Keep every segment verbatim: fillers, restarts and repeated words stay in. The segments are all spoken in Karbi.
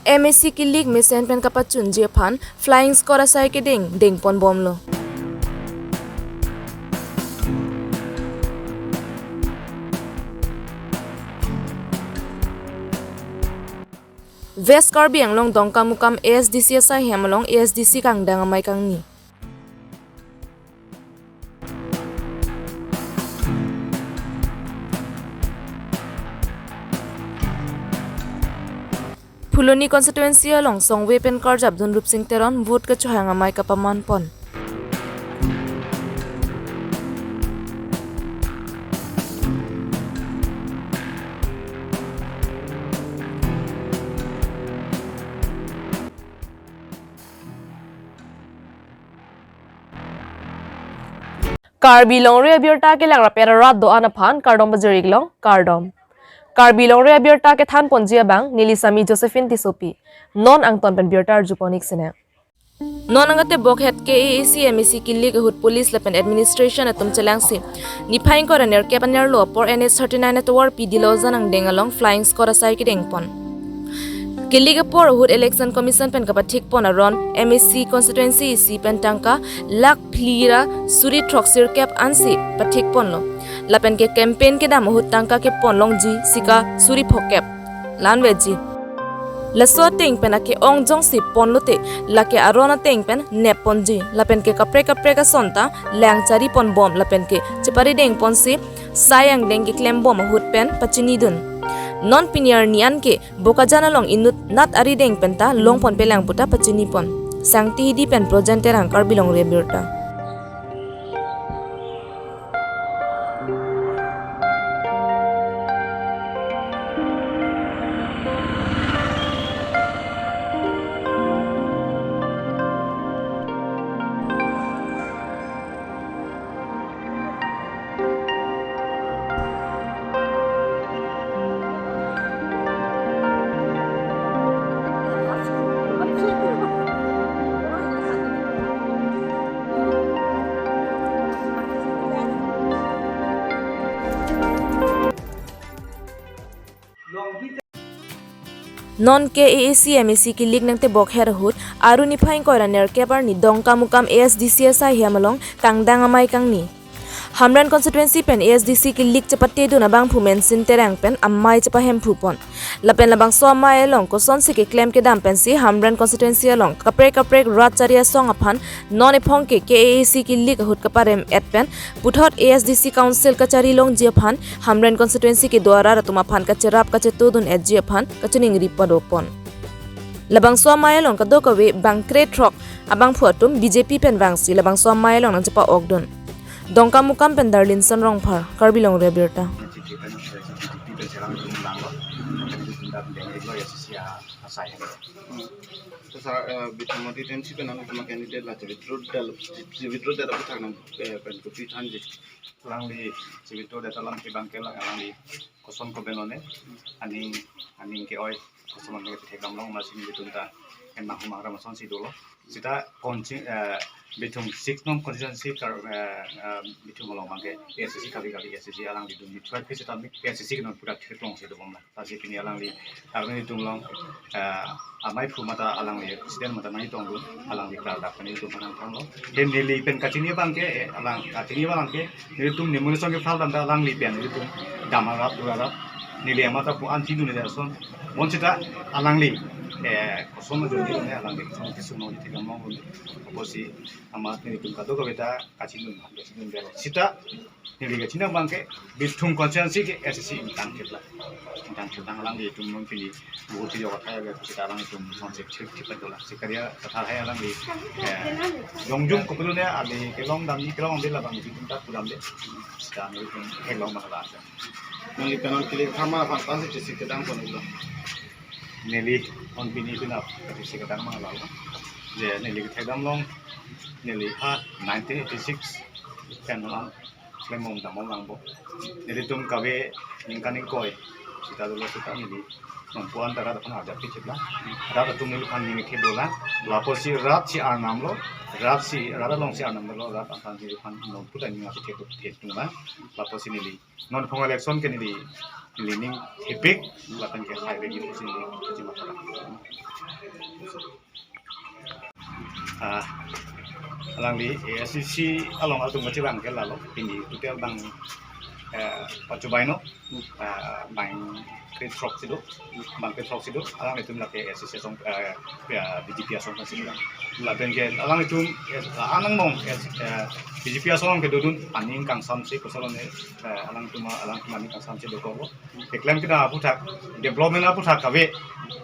M A C kilik mesen pen kapachunji aphan flying squad asai kedeng dengpon bomlo. West Karbi Anglong Dongkamukam A S D C asaihem along A S D C kangdang amei kangni. Phuloni constituency along songve pen karjapdun Rupsing Teron vote kachohang amei kapamanpon. Karbi Longri Abirta kelang rapet rat do-an aphan kardom pajir-ik long, kardom. Karbi Longri Abirta kethanponji abang neli Sami Josephine Tissopi. Non angton pen birta arjupon-ik sene. Non angate bokhet K A A C M A C kilik ahut police lapen administration atum chelangsi niphai ingkoi ra nerkep anerlo apor N H thirty-nine atovar P D Louison angdeng along flying squad asai kedengpon. Kilik apor ahut Election Commission pen kapathikpon aron M A C constituency isi pen tangka lakh phli ra suri throksirkep ansi pathikponlo. Lapen ke campaign kedam ahut tangka kepon longji sika suri phokep. Lanveji. Laso ateng pen ake-ong jongsi ponlote lake aron ateng pen nepponji. Lapen ke kaprek kaprek ason ta lang charipon bom lapen ke chepari dengponsi sai angdeng keklem bom ahut pen pachinidun. Non pini arni an ke Bokajan along inut nat arideng penta longpon pelang puta pachinipon. Sangti Hidi pen Projen Terang, Karbi Longri Abirta. Non K A A C M A C kilik nangtebok her ahut, aru niphai ingkoi ra nerkep arni Dongkamukam A S D C asaihem along kangdang amei kangni. Hamren constituency pen A S D C kilik chepatedun abangphu Mensin Terang pen amei chepahemphupon. Lapen labangso amei along kosonsi keklem kedam pensi Hamren constituency along kaprek kaprek rat chari asong aphan non ephong ke K A A C kilik ahut kaparem-et pen puthot A S D C council kachari longji aphan Hamren constituency kedo arat atum aphan kacherap kachetudun-etji aphan kachiningri padopon. Labangso amei along kadokave bang krethrok abangphu atum B J P pen vangsi labangso amei along nangchepa-okdun. Dongkamukam pen Darlinson Rongphar, Karbi Longri Abirta. Sir, eh, Bithung Mati Temsi pen ang kuma candidate la, withdraw dal, withdraw dal aphuthak nang, eh, pen kopi thanji. Alangli withdraw dal alam ke bang ke lang alangli koson ko benone, aning, aning ke-oi, koson ke thekamlong masi ni Bithung ta, en mahum agra mason si dolo. Sita konsi, eh, Bithung six nong constituency kar, eh, eh, Bithung along bang ke A S D C kali kali A S D C alanglidun mithuat pisi ta mi A S D C ke non pura theklong si dobom la. Lasi pini alangli, arni itum long, eh, amei phu mata alangli, president mata nangtongdun, alangli klardak pini itum panang thanglo. Hem neli pen kachini abang ke, eh, alang, kachini abang ke, nelitum nimuni song ke file dam ta alangli pen, nelitum dam arap, dur arap, neli amata pu anti dun neli ason. Bonsita alangli, eh, koson jodi ne alangli, koson kisung nong iti gamong, kosi amat nelitum kadokave ta kachinidun, kachinidun belo. Sita, neli kachini abang ke, Bithung constituency ke A S D C ingtang thip la. Ingtang thip tang alanglitum non pini, buku tiyo kathai ke, sita alanglitum son sip sip sip dola. Sikaria kathai alangli, eh, jongjung kopilo ne, ali kelong dam ni kelong de labang itum ta pudam de. Sita nelitum kelong bang la. Nangli pen non kilik thama aphan pansi chisi kedang pon ilo. Neli non pini pinap kachisi kedang mang lalo. Je neli kethekdam long, neli ha nineteen eighty-six pen non klemong damlong langpo. Nelitum kave ningkan ingkoi sita dolo sita neli non puan ta rat aphan arjap kithip la. Rat atum neliphan ning kethip dola. Lapusi rat si arnam lo. Rat si, rat along si arnam lo. Rat aphan neliphan non puta ning kethip thip dola. Lapusi neli non phong election ke neli lining hepik lapen ke hai bagi pusi neli kechi matha. Ah, alangli A I C C along atum kachevang ke lalo, pini total bang, eh, pachu baino, ah, bang krethrok si do, bang krethrok si do, alanglitum lake A I C C asong, eh, ya, B J P asong si do. Lapen ke alanglitum, eh, anang mong, eh, B J P asong kedodun aning kangsamse koson lone, eh, alangtum, alangtum aning kangsamse dokoklo. Keklem kedam aputhak, development aputhak kave,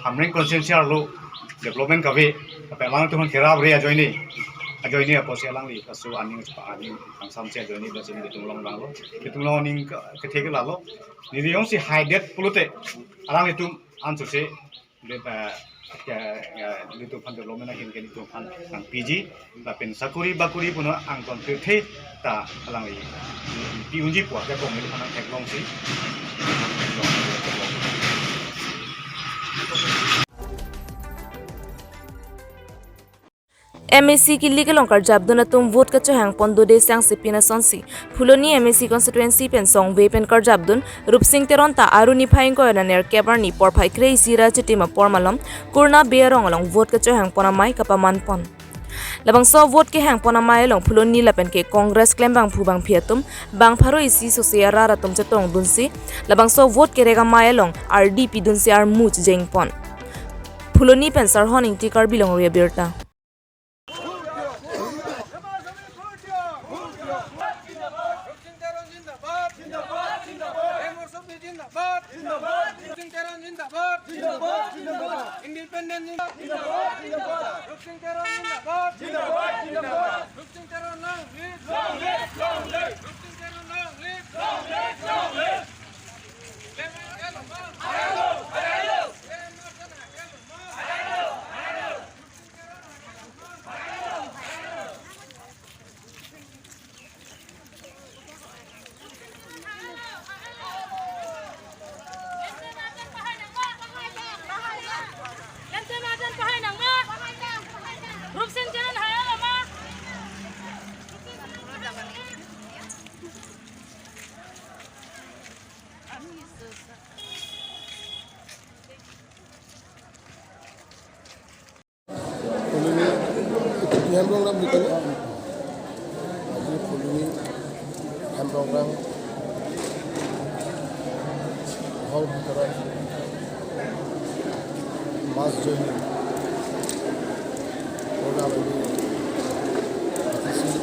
Hamren constituency arlo development kave, tapi alangtum kerap re ajoine, ajoine apotsi alangli kasu aning, aning kangsamse ajoine, basi nelitum along vanglo, nelitum along aning ke, kethek lalo, neli jongsi haidet pulote, alanglitum ansose, de, eh, ke, eh, nelitum aphan development ahin ke nelitum aphan nangpiji, lapen sakori bakori puno angton pirthe ta alangli pi unji pu ajakong neliphan nangtheklongsi. M A C kilik along karjapdun atum vote kachohang pon dode sangse pin asonsi Phuloni M A C constituency pen songve pen karjapdun Rupsing Teron ta Aru niphai ingkoi ra nerkep arni porphai kre-isi ra chitim apor malom Kurna Bey arong along vote kachohang pon amei kapaman pon. Labangso vote kehang pon amei along Phuloni lapen ke Congress klembangphu bangphi atum bang pharo isi sose arat atum chetongdunsi labangso vote kerek amei along ardi pidunsi armu chejeng pon. Phuloni pen Sarhon Ingti, Karbi Longri Abirta. Rupsing Teron zindabad. Zindabad, zindabad. M R S P zindabad. Zindabad, zindabad. Rupsing Teron zindabad. Zindabad, zindabad. Independent zindabad. Zindabad, zindabad. Rupsing Teron zindabad. Zindabad, zindabad. Rupsing Teron long live. Long live, long live. Rupsing Teron long live. Long live, long live. Phuloni, itu Hembrong ram gitu ya. Aji Phuloni Hembrong ram hall bhitorot mass joining program ini A I C C.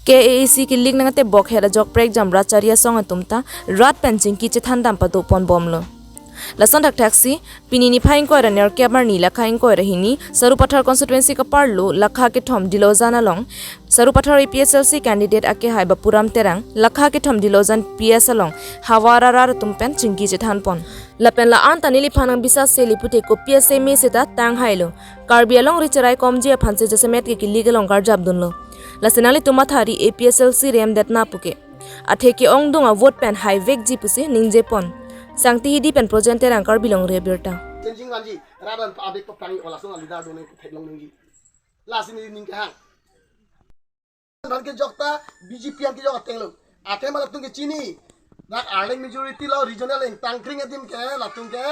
K A A C kilik nangte bokhet ajok prekjam rat chari asong atum ta rat pen chingki chethan dam pado pon bomlo. Lason thakthak si, pini niphai ingkoi ra nerkep arni lakha ingkoi ra hini, Sarupathar constituency kaparlo, lakha kethom Dilojan along, Sarupathar A P H L C candidate akehai Bapuram Terang, lakha kethom Dilojan P S along, havar arat atum pen chingki chethan pon. Lapen la-an ta neliphan nangbisas seli pute kopi ase me seta tang hailo. Karbi alongri cherai komji aphansi jasemet ke kilik along karjapdunlo. Lasi nanglitum mathari A P H L C rem detna puke. Athe ke-ongdung a-vote pen haivekji pusi ningje pon. Sangti Hidi pen Projen Terang, Karbi Longri Abirta. Changing vanji, radan pa abek pa prangi ola sung a leader done theklong ningji. Lasi neli ning kehang. Aphan kejok ta B J P aphan kejok atenglo. Athe ma latum ke chini. Dak arleng majority lo regional ingtangkring adim ke latum ke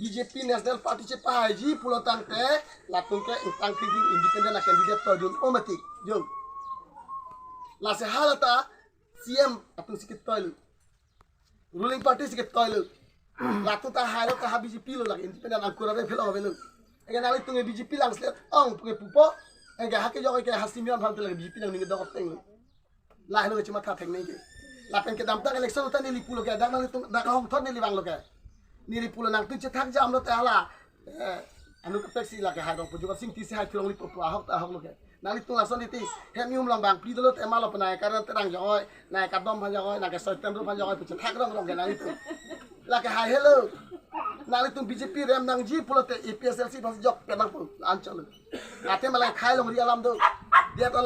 B J P National Party chepahaiji pulo tangte latum ke ingtangkring independent a candidate toidun omatik. Jo. Lasi halata C M atum si ketoilo. Ruling party si ketoilo. Latum ta hailo ta ha B J P lo lake independent angkur ave philo avelo. Eke nanglitum ke B J P lang slet ong puke pupo. Eke ha kejok eke ha Simeon aphan te lake B J P lang ning dok tenglo. Lahelo kechi matha thek neke. Lapen kedamtang election ta neli pulo ke dak nanglitum dak ahong thot neli vanglo ke. Neli pulo nangtum chethak jamlo te hala. Eh, anu kaprek si lake hai rong pujuka sing tisi hai thurong lipo pu ahok ta ahok lo ke. Nanglitum lason titi, hem yum long bang pri dolo te malo penai karan terang jongoi, nai kadom phan jongoi, nai ke soitem ru phan jongoi, pucet hak rong rong ke nanglitum. Lake hai helo. Nanglitum B J P rem nangji pulote A P H L C pas jok penang pu, ancholo. Ate malai khai longri alam do. Dia to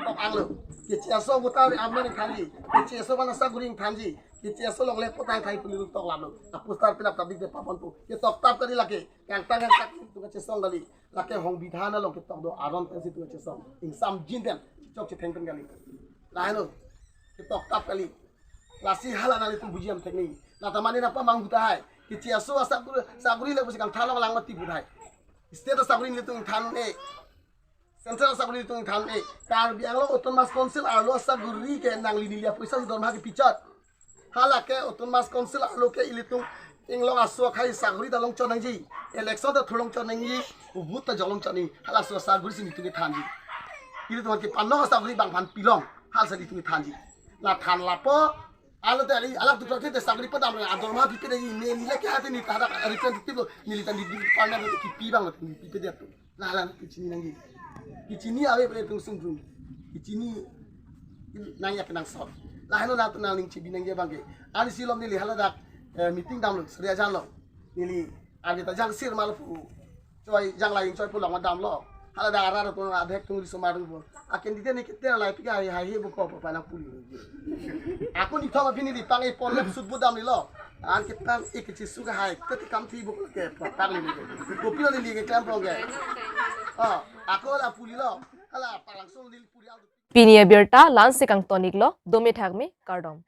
top anglo. Kechi aso buta ri amen thanji. Kechi aso bana sa guring thanji. Kecheso longle potang thai pu nelitum toklamlo. Aposter pinap tap dik de papan pu. Ketoktap kali lake. Kangtang kangtang ilitum kachesong kali. Lake hongbidhan along ketok do aron pensi ilitum kachesong. Ingsamjin pen. Chokche thengpen kali. Laheno. Ketoktap kali. Lasi hala nanglitum buji jam thekni. Nata mane nangpamanghu tahai. Kecheso asaguri, saguri le pusi kangthan long lang mati pu tahai. State asaguri nelitum than e. Central asaguri nelitum than e. Karbi Anglong Autonomous Council arlo asaguri ke nangli neli apoisa si dorma kepi chot. Halake Autonomous Council arlo ke ilitum inglong aso akhai saguri ta long chot nangji. Election ta thurlong chot nangji. Vote ta jolong chot nangji. Halaso asaguri si nelitum kethanji. Ilitum ke panong asaguri bang aphan pilong. Halasi nelitum kethanji. La than lapo. Alo tari alak tu kerja te saguri padam adorma pipe de ne nila ke hati ni tada representative lo nila tadi di partner lo kipi bang lo pipe de tu. Lahelo kechini nangji. Kechini ave pen tung sung tung. Kechini nangji ke nangsot. Laheno nangtum nangning chibi nangji abangke. Ani silom neli haladak, eh, meeting damlo, Sri Ajan lo. Neli ani ta jangsir mal pu. Choi jangla ingchoi pu long damlo. Haladak arat atum adhek tung risomar pu. Aken dite ne kete lai pika hai hai he buko pa nang puli. Ako ni thoma pini di pang e pon lep sut bu damlo. An ke pang e kecheso ke hai. Kete kam thi buko ke pang ni. Kopi lo ni ke klem pong ke. Ah, ako la pulilo. Hala parang sung ni puli. Pini abirta la-ansi kangtoniklo, dome thakme, kardom.